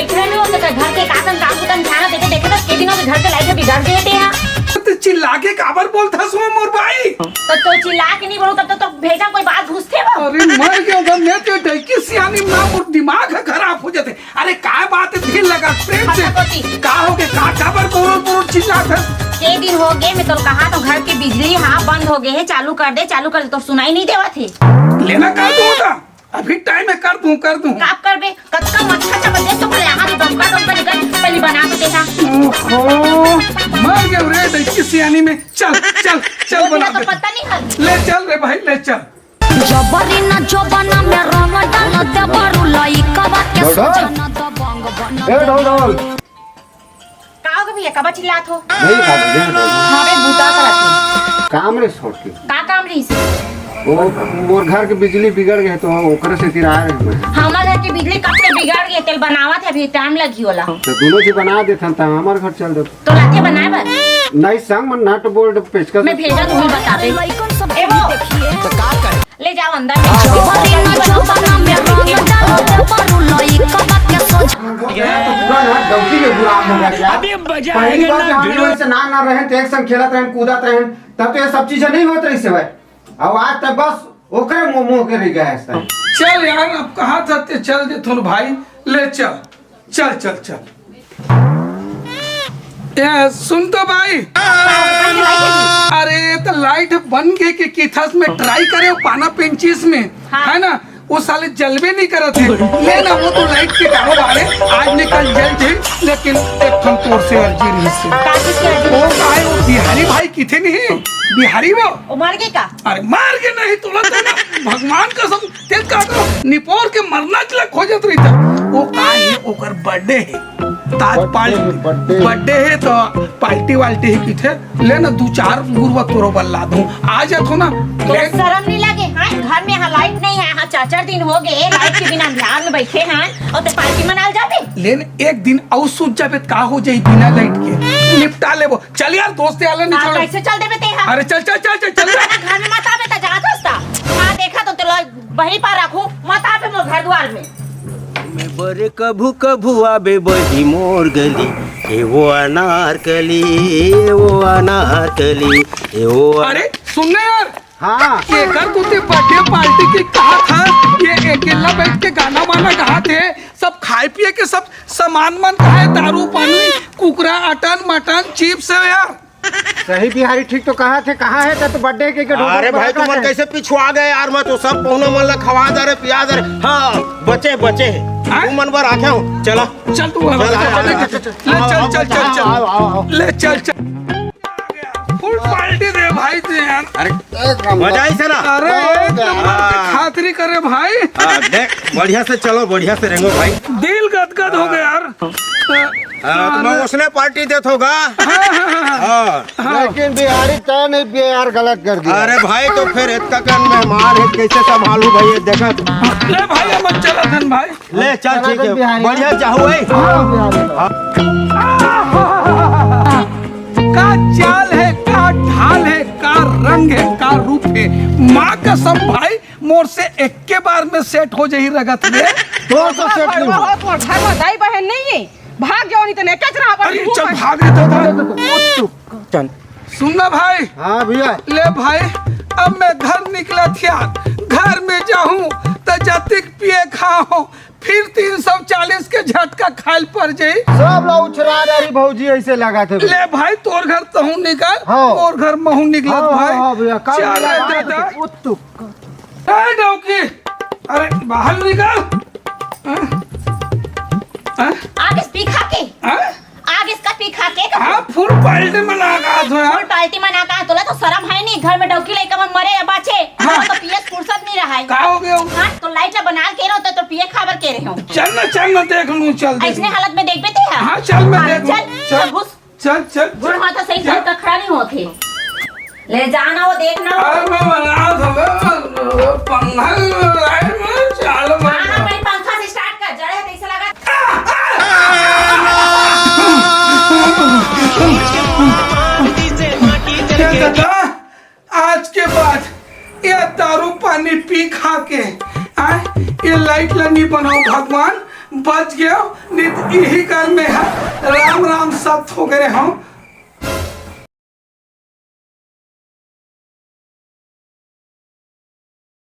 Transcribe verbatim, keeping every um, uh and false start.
देखे नहीं हो तो घर के काकन काम कुतन ध्यान देते देखे तो के दिनों के घर के लाइट बिगाड़ दिए थे यहाँ। तो चिल्ला के काबर बोलथस हो मोर भाई? तो, तो चिल्ला के नहीं बोलूं तब तो, तो भेजा कोई बात घुसते हो। अरे मर गया था मैं तो डैकी सियानी माँ मोर दिमाग ह खराब हो जाते। अरे का बात है धीर लगा प्रेम से। का हो गए का काबर बोरो बोरो चिल्ला था? के दिन हो गए मैं तो कहा तो घर के बिजली हाँ बंद हो गए है, चालू कर दे, चालू कर दे, तो सुनाई नहीं देवा थे। लेना का दो था? अभी टाइम है, कर दूं, कर दूं। का करबे? कतका मच्छर चमक दे तो पहले हाथ डोंका डोंका निकल, पहले बना तो देखा। ओहो, मर गए रे डैकी सियानी में। चल, चल, चल वो बना तेरा तो दे। पता नहीं है। ले चल रे भाई, ले चल। जबरी न जोबना में रंग डाल दे बरू लइकवा के ढोल, ढोल। सजना दबंग बन ए, ढोल, ढोल। का हो गया भैया, कब चिल्लात हो? नहीं, का भैया, नहीं, नहीं। हाँ, बे, बूता करत हो। काम रे छोड़ के। का काम रही से? वो, मोर घर के बिजली बिगड़ गए तो ओकरे से तिरा रहे मैं। हमार घर के बिजली कब से बिगड़ गए, तेल बनावत है, अभी टाइम लगी होला। तो दोनों जी बना देथन, त हमार घर चल देत। तो लाते बनाए बर? नहीं, संग में नट बोल्ट पेचकस। मैं भेजा तुम्हें बतावे। ए वो, तो का करे? ले जाओ अंदर। जबरी न जोबना में रंग डाल दे बरू लइकवा के सजना। डौकी के गुलाम हो गया क्या? अभी मजा पहली आएगा बार ना जहाँ भिड़ो। लोग से ना ना रहे तो एक संग खेलत रहे, कूदत रहे, तब तो ये सब चीजें नहीं होत रही से भाई। अब आज तक बस ओकरे मोह मोह के रह गया है सर। चल यार, अब कहा था ते चल दे थोन भाई, ले चल, चल चल चल। ए, सुन तो भाई। अरे, तो लाइट बन के, के किथस में ट्राई करे, पाना पेंचिस में, हाँ। है ना? वो साले जलबे नहीं करत है। ले ना, वो तो लाइट के कारोबार है, आज निकल जल जाए, लेकिन एक ठन तोर से अर्जी रही से। का चीज के अर्जी? वो का है, वो बिहारी भाई किथे नहीं, बिहारी वो। वो मर गए का? अरे, मर के नहीं, तोला तो ना, भगवान कसम, तेज का तो निपोर के मरना चला खोजत रही था। वो का है, ओकर बर्थडे है। ताज birthday पाल-, है, birthday। बर्थडे है तो पार्टी वाल्टी ही किथे, ले ना दू चार गुरुआ तोरो बल्ला दूं, आ जात हो ना। तो ले। शर्म नहीं लगे, हाँ? घर में यहाँ लाइट नहीं है, हाँ, चार चार दिन हो गए लाइट के बिना अंधियार में बैठे हैं, और ते पार्टी मनाल जाबे? लेन एक दिन अउ सूझ जाबे, का हो जाई बिना लाइट के, निपटा लेबो। चल यार, दोस्त यार, नहीं हाँ, छोड़। कैसे चल देबे ते, हाँ? अरे चल, चल, चल, चल, चल। घर में मत आबे, त जा दोस्ता। हाँ, देखा तो तेला वहीं पर रखूं, मत आबे मोर घर द्वार में। मैं बरे कभू कभू आबे बही मोर गली, ए वो अनारकली, ए वो अनारकली, ए वो अरे, सुन ना यार। हाँ। एकर तू ते बर्थडे पार्टी के कहा था, ये अकेला बैठ के गाना वाना कहा थे, सब खाए पिए के सब सामान मन कहा है, दारू पानी, कुकरा, अटन, मटन, चिप्स है यार। सही बिहारी ठीक तो कहा थे, कहाँ है तो बर्थडे के, के ढोढो अरे भाई, बड़ा तुमन है। कैसे पिछुआ गए यार? मैं तो सब पहुना मन ला खवा दे रे, पिया दे रे। हाँ, बचे, बचे। हाँ? तुमन बर आखे हूँ, चला। चल तू, चल, चल, चल, चल, चल, चल। ले, आओ, चल, आओ, चल, चल, आओ, चल। आओ, आओ, आओ। ले, चल, चल। फुल पार्टी दे भाई तू यार। अरे, एक नंबर। मजा आई से ना? अरे, एक नंबर हाँ। की खातरी करे भाई। हाँ, देख, बढ़िया से चलो, बढ़िया से रेंगो भाई। दिल गदगद हो गया यार। हाँ, तो मैं उसने पार्टी देत होगा। हाँ, हाँ, हाँ, हाँ। हाँ। लेकिन बिहारी तय नहीं पिए यार, गलत कर दिया। अरे भाई, तो फिर इतना कन मेहमान है, कैसे संभालू भाई, ये देखत। ले भाई, हम चलत हन भाई। ले, चल, ठीक है। बिहारी। बढ़िया चाहू है। हाँ, बिहारी। हाँ। का चाल है, का ढाल है, का रंग है, का रूप है। माँ कसम भाई, मोर से एक के बार में सेट हो जाही रगत में। तोर तो सेट नहीं हो। बहुत मोर घर में दाई बहन नहीं है। भाग जाओ, नहीं तो नहीं कचरा पर अरे, चल, भाग रे, चल, चल, चल। चल। सुन ना भाई। हाँ भैया। ले भाई, अब मैं घर निकला थिया, घर में जाहूँ तो जतिक पिए खाहूँ, फिर तीन सौ चालीस के झटका खाइल पड़ जाई। सब ला उछरा डारी भौजी, ऐसे लगा थे। ले भाई, तोर घर तहूँ निकल, हाँ। और घर महूँ निकलत हाँ, भाई। हाँ, हाँ भैया, का चल रे दादा। उत्तु। ए डौकी, अरे बाहर निकल। हाँ? हाँ? आगे पी खा के। हाँ? आगे इसका पी खा के। हाँ, फुल पार्टी मना का तो यार। फुल पार्टी मना का, तोला तो शर्म है नहीं, घर में डौकी लइका मन मरे या बाचे, हाँ। तो पिए फुर्सत नहीं रहा है। का हो गया? हाँ, तो लाइट ला बना के रहो, तो, तो पिए खाबर के रहे हो। चल ना, चल ना, देख लूँ, चल, देख ऐसने लूँ। हालत में देखबे ते है? हाँ, चल, मैं हाँ, देख लूँ। चल, चल। चल, घुस। चल, चल, चल। घुस, वहाँ तो सही से कखड़ा नहीं होत है। ले जाना, वो देखना। अरे, मैं बना था, मैं, पंखा भी बना है, मैं चालू हाँ, हाँ, कर। पहले पंखा से start कर, जड़े है, कैसे लगा? ये दादा, आज के बाद ये दारू पानी पी खा के, आय, ये लाइट ला नहीं बनाओ भगवान, बच गयो, नहीं तो यही कर में है। राम राम सत हो गए हो।